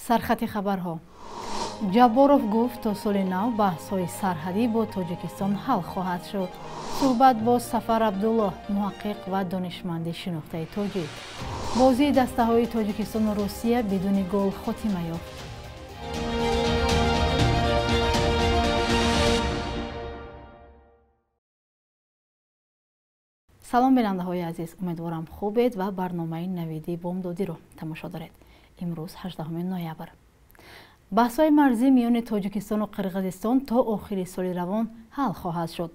Сархати хабарҳо. Ҷабборов гуфт, то соли нав баҳсҳои сарҳадӣ бо Тоҷикистон ҳал хоҳад шуд. Суҳбат бо Сафар Абдуллоҳ, муҳаққиқ ва донишманди шинохтаи тоҷик. Бозии дастаҳои Тоҷикистону Русия бидуни гол хотима ёфт. Салом, бинандаҳои азиз, умедворам хубед ва барномаи навиди бомдодиро тамошо доред. Имрӯз 18 ноябр. Баҳсҳои марзӣ миёни Тоҷикистону Қирғизистон то охири соли равон ҳал хоҳад шуд.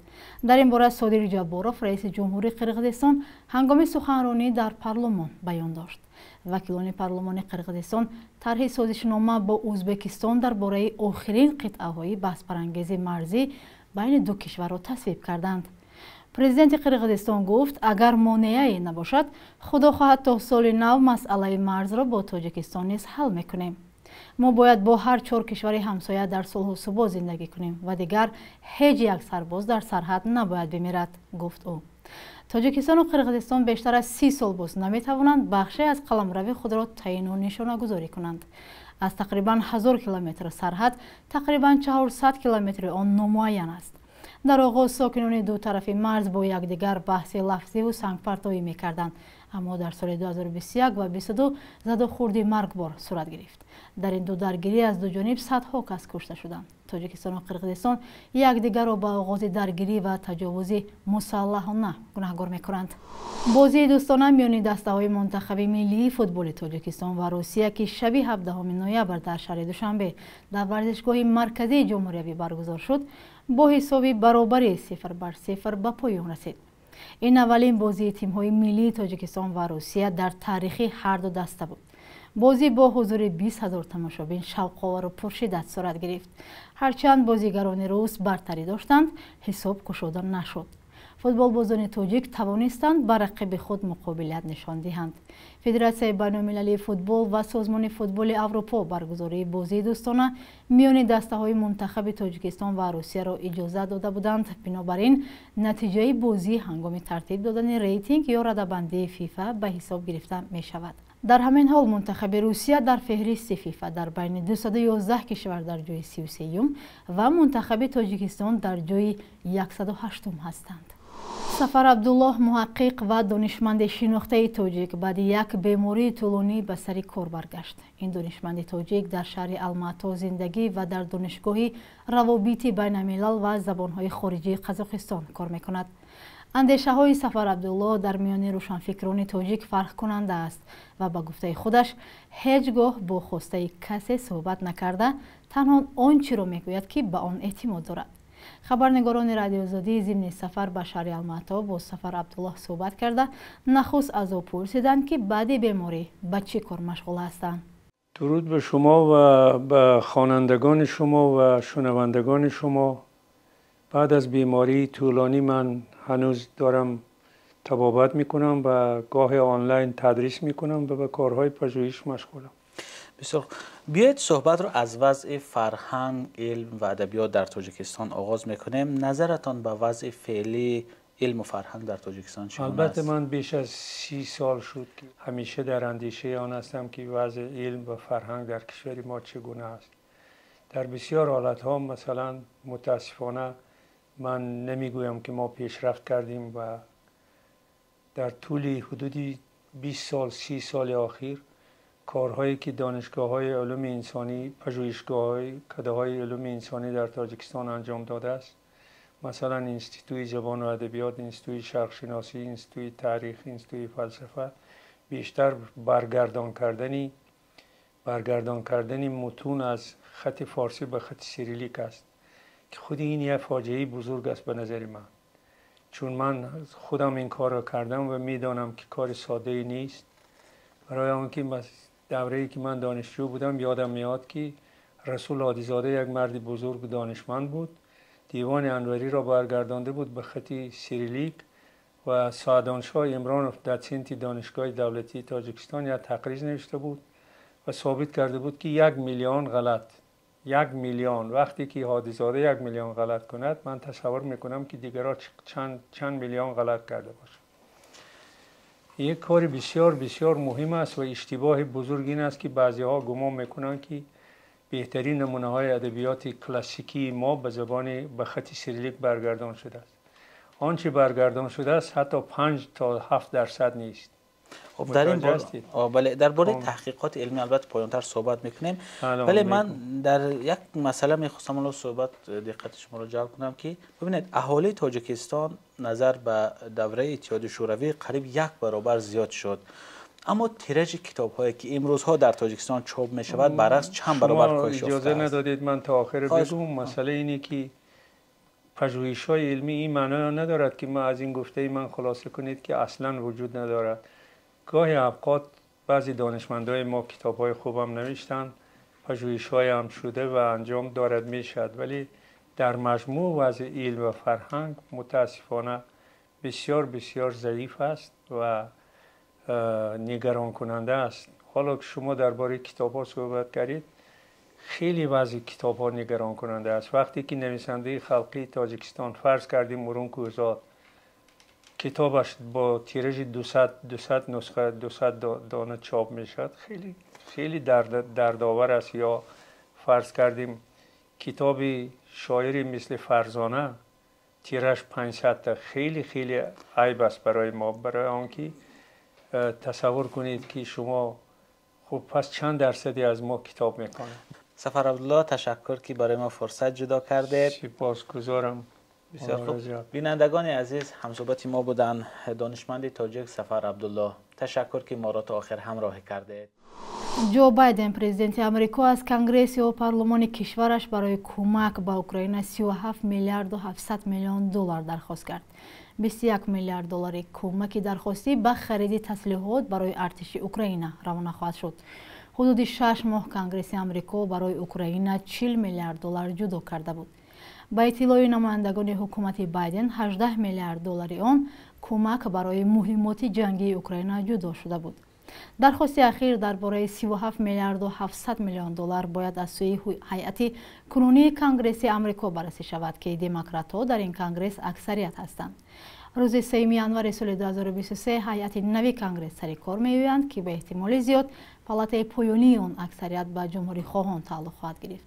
Дар ин бора Содир Ҷабборов, раиси ҷумҳурии Қирғизистон, ҳангоми суханронӣ дар парлумон баён дошт. Вакилони парлумони Қирғизистон тарҳи созишнома бо Ӯзбекистон дар бораи охирин қитъаҳои баҳсбарангези марзӣ байни ду кишварро тасвиб карданд. Президенти Қирғизистон гуфт, агар монеае набошад, худо хоҳад то соли нав масъалаи марзро бо Тоҷикистон низ ҳал мекунем. Мо бояд бо ҳар чор кишвари ҳамсоя дар сулҳу субот зиндагӣ кунем ва дигар ҳеҷ як сарбоз дар сарҳад набояд бимирад, гуфт ӯ. Тоҷикистону Қирғизистон бештар аз 30 сол боз наметавонанд бахше аз қаламрави худро таъину нишонагузорӣ кунанд. Аз тақрибан 1000 километр сарҳад тақрибан 400 километри он номуайян аст. Дар оғоз сокинони ду тарафи марз бо якдигар баҳси лафзиву сангпартоӣ мекарданд, аммо дар соли 2021 ва 22 задухӯрди маргбор сурат гирифт. Дар ин ду даргирӣ аз ду ҷониб садҳо кас кушта шуданд. Тоҷикистону Қирғизистон якдигарро ба оғози даргирӣ ва таҷовузи мусаллаҳона гунаҳгор мекунанд. Бозии дӯстона миёни дастаҳои мунтахаби миллии футболи Тоҷикистон ва Русия, ки шаби 17 ноябр дар шаҳри Душанбе дар варзишгоҳи марказии ҷумҳуриявӣ баргузор шуд, бо ҳисоби баробари 0-0 ба поён расид. Ин аввалин бозии тимҳои миллии Тоҷикистон ва Русия дар таърихи ҳар ду даста буд. Бозӣ бо ҳузури 20 ҳазор тамошобин шавқовару пуршиддат сурат гирифт. Ҳарчанд бозигарони рус бартарӣ доштанд, ҳисоб кушода нашуд. Футболбозони тоҷик тавонистанд ба рақиби худ муқобилият нишон диҳанд. Федератсияи байналмилалии футбол ва Созмони футболи Аврупо баргузории бозии дӯстона миёни дастаҳои мунтахаби Тоҷикистон ва Русияро иҷозат дода буданд. Бинобар ин натиҷаи бозӣ ҳангоми тартиб додани рейтинг ё радабандии ФИФА ба ҳисоб гирифта мешавад. Дар ҳамин ҳол мунтахаби Русия дар феҳристи ФИФА дар байни 211 кишвар дар ҷои 33 ва мунтахаби Тоҷикистон дар ҷои 108 ҳастанд. Сафар Абдуллоҳ, муҳаққиқ ва донишманди шинохтаи тоҷик, баъди як бемории тӯлонӣ ба сари кор баргашт. Ин донишманди тоҷик дар шаҳри Алмато зиндагӣ ва дар донишгоҳи равобити байналмилал ва забонҳои хориҷии Қазоқистон кор мекунад. Андешаҳои Сафар Абдуллоҳ дар миёни рӯшанфикрони тоҷик фарқкунанда аст ва ба гуфтаи худаш ҳеҷ гоҳ бо хостаи касе суҳбат накарда, танҳо он чиро мегӯяд, ки ба он эътимод дорад. Хабарнигорони Радиоозодӣ зимни сафар ба шаҳри Алмато бо Сафар Абдуллоҳ суҳбат карда, нахуст аз ӯ пурсиданд, ки баъди беморӣ ба чӣ кор машғул ҳастанд. Дуруд ба шумо ва ба хонандагони шумо ва шунавандагони шумо. Баъд аз бемории тӯлонӣ ман ҳанӯз дорам табобат мекунам ва гоҳе онлайн тадрис мекунам ва ба корҳои пажӯҳиш машғулам. Бисёр биёед суҳбатро аз вазъи фарҳанг, илм ва адабиёт дар Тоҷикистон оғоз мекунем. Назаратон ба вазъи феълии илму фарҳанг дар Тоҷикистон чӣ гуна аст? Албатта ман беш аз 30 сол шуд, ки ҳамеша дар андешаи он ҳастам, ки вазъи илм ва фарҳанг дар кишвари мо чӣ гуна аст. Дар бисёр ҳолатҳо, масалан, мутаассифона ман намегӯям, ки мо пешрафт кардем ва дар тӯли ҳудуди 20 сол, 30 соли охир корҳое ки донишгоҳҳои улуми инсонӣ, пажӯҳишгоҳҳои кадаҳои улуми инсонӣ дар Тоҷикистон анҷом додааст, масалан Институти забону адабиёт, Институти шарқшиносӣ, Институти таърих, Институти фалсафа, бештар баргардон кардани мутун аз хати форсӣ ба хати сирилик аст, ки худи ин як фоҷиаи бузург аст ба назари ман. Чун ман худам ин корро кардам ва медонам, ки кори соддае нест. Барои он ки даврае ки ман донишҷӯ будам, ёдам меояд, ки Расул Ҳодизода як марди бузург донишманд буд, Девони Анвариро баргардонда буд ба хати сирилик ва Саъдоншоҳ Имронов, дотсенти Донишгоҳи давлатии Тоҷикистон, як тақриз навишта буд ва собит карда буд, ки 1 миллион ғалат, 1 миллион. Вақте ки Ҳодизода 1 миллион ғалат кунад, ман тасаввур мекунам, ки дигарҳо чанд миллион ғалат карда бошанд. یک کار بسیار بسیار مهم است و اشتباه بزرگ این است که بعضی ها گمان میکنند که بهترین نمونه های ادبیات کلاسیکی ما به زبان به خط سیریلیک برگردان شده است. آنچه برگردان شده است حتی 5 تا 7% نیست. خب در این بله، درباره تحقیقات علمی البته پایان‌تر صحبت میکنیم، ولی من در یک مسئله میخواستم الان صحبت دقت شما را جلب کنم که ببینید اهالی تاجیکستان نظر به دوره اتحاد شوروی قریب 1 برابر زیاد شد، اما تیراژ کتاب‌هایی که امروزها در تاجیکستان چاپ میشود برعکس چند برابر کاهش یافته است. اجازه ندادید من تا آخر بگم. مسئله اینه که پژوهش‌های علمی این معنا ندارد که ما از این گفته من خلاصه کنید که اصلا وجود ندارد. گاهی اوقات بعضی دانشمندای ما کتاب‌های خوبم نوشتن، پژوهش‌های هم شده و انجام دارد میشد، ولی در مجموع وضع علم و فرهنگ متاسفانه بسیار بسیار ضعیف است و نگران کننده است. حالا که شما درباره کتاب‌ها صحبت کردید، خیلی وضع کتاب‌ها نگران کننده است. وقتی که نویسنده خلقی تاجیکستان فرض کردیم مورون کوهزاد کتابش با تیراژ 200 نسخه 200 دانه چاپ میشد، خیلی خیلی دردآور است. یا فرض کردیم کتاب شاعری مثل فرزانه تیراژ 500 تا، خیلی خیلی عیب است برای ما، برای آنکه تصور کنید که شما خب پس چند درصدی از ما کتاب میکنه. سفر عبدالله، تشکر که برای ما فرصت جدا کردید. سپاسگزارم. بسیار خوب. بینندگان عزیز، همصحبت ما بودن دانشمند تاجیک سفر عبدالله. تشکر که ما را تا آخر همراهی کردید. جو بایدن، президенти Амрико, аз Конгресс ё парлумони кишвараш барои кӯмак ба Украина 37 миллиарду 700 миллион доллар дархост кард. 21 миллиард доллари кӯмаки дархостӣ ба хариди таслиҳот барои артиши Украина равона хоҳад шуд. Ҳудуди 6 моҳ Конгресси Амрико барои Украина 40 миллиард доллар ҷудо карда буд. Ба иттилои намояндагони ҳукумати Байден, 18 миллиард доллари он кӯмак барои муҳиммоти ҷангии Украина ҷудо шуда буд. Дархости ахир дар бораи 37 миллиарду 700 миллион доллар бояд аз сӯи ҳайати кунунии Конгресси Амрико баррасӣ шавад, ки демократҳо дар ин конгресс аксарият ҳастанд. Рӯзи 3 январи соли 2023 ҳайати нави конгресс сари кор меоянд, ки ба эҳтимоли зиёд палатаи поёнии он аксарият ба ҷумҳурихоҳон тааллуқ хоҳад гирифт.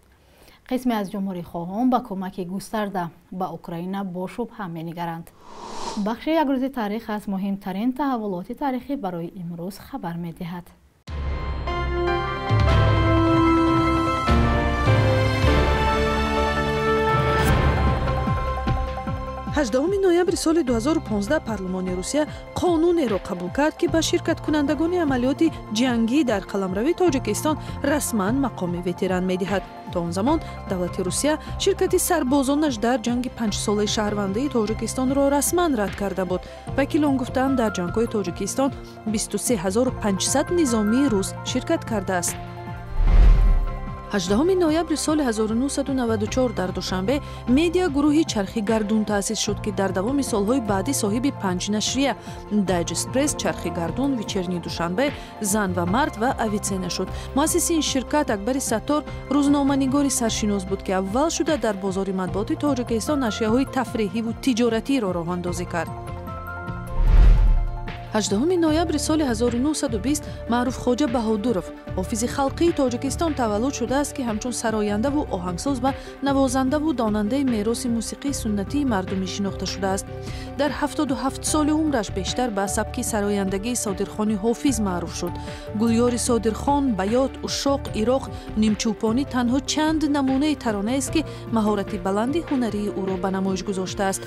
Қисме аз ҷумҳурихоҳон ба кӯмаки густарда ба Украина бо шубҳа менигаранд. Бахши як рӯзи таърих аз муҳимтарин таҳаввулоти таърихӣ барои имрӯз хабар медиҳад. ҳаждаҳуми ноябри соли 2015 парлумони Русия қонунеро қабул кард, ки ба ширкаткунандагони амалиёти ҷангӣ дар қаламрави Тоҷикистон расман мақоми ветеран медиҳад. То он замон давлати Русия ширкати сарбозонаш дар ҷанги панҷсолаи шаҳрвандии Тоҷикистонро расман рад карда буд. Вакилон гуфтанд, дар ҷангҳои Тоҷикистон 23500 низомии рус ширкат кардааст. 18 ноябри соли 1994 дар Душанбе медиа гурӯҳи Чархи Гардун таъсис шуд, ки дар давоми солҳои баъдӣ соҳиби 5 нашрия Дайджест Пресс, Чархи Гардун, Вечерний Душанбе, Зан ва мард ва Авицена шуд. Муассиси ин ширкат Акбари Саттор рӯзноманигори саршинос буд, ки аввал шуда дар бозори матбуоти Тоҷикистон нашрияҳои тафреҳиву тиҷоратиро роҳандозӣ кард. 18 ноябри соли 1920 Маъруф Хоҷа Баҳодуров, ҳофизи халқии Тоҷикистон, таваллуд шудааст, ки ҳамчун сарояндаву оҳангсоз ва навозандаву донандаи мероси мусиқии суннатии мардумӣ шинохта шудааст. Дар 77 соли умраш бештар ба сабки сарояндагии Содирхони ҳофиз маъруф шуд. Гулёри Содирхон, Баят, Ушшоқ, Ироқ, Нимчӯпонӣ танҳо чанд намунаи таронаест, ки маҳорати баланди ҳунарии ӯро ба намоиш гузоштааст.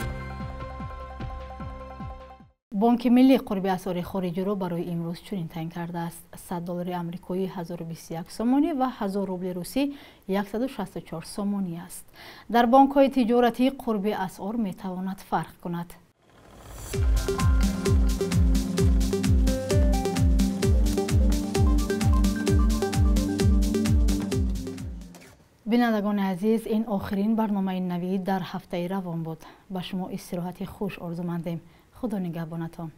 Бонки миллӣ қурби асъори хориҷиро барои имрӯз чунин таъин кардааст: 100 доллари амрикоӣ 1021 сомонӣ ва 1000 рубли русӣ 164 сомонӣ аст. Дар бонкҳои тиҷоратӣ қурби асъор метавонад фарқ кунад. Бинандагони азиз, ин охирин барномаи навӣ дар ҳафтаи равон буд. Ба шумо истироҳати хуш орзумандем. Худо нигаҳбонатон.